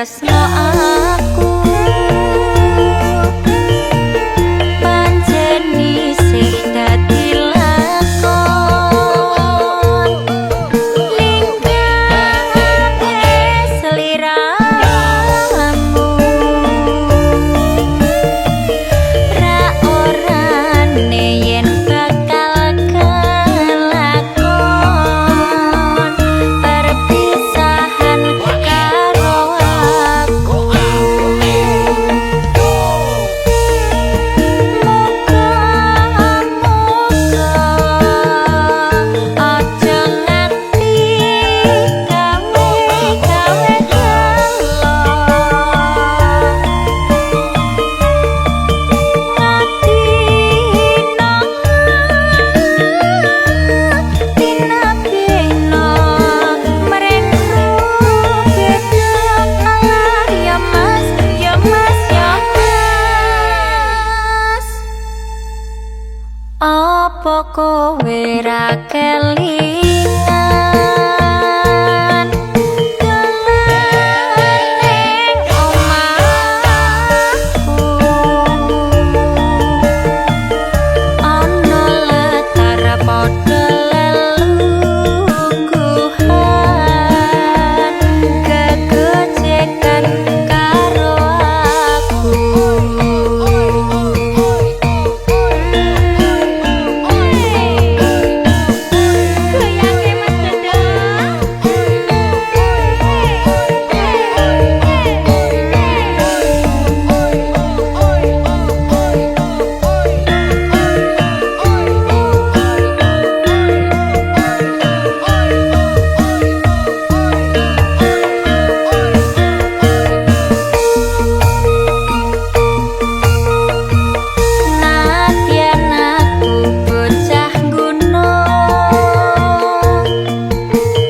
Tresno aku pancen isih dadi lakon ning kabeh sliramu ra orane yen bakal kelakon perpisahan karo aku. Muga-muga aja nganti gawe gawe gelo ngadina tinabena mreng beda alar ya mas ya mas ya mas. Apa kowe ra kelingan dolan ning omahku ana latar padha lelungguhan gegojekan karo aku. Goyange Mas Dodo. Nadyan aku bocah gunung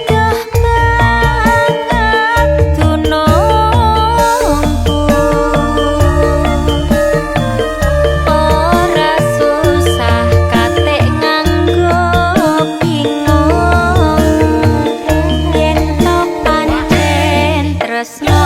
duh banget dunungku ora susah katik nganggo bingung yen to pancen tresno.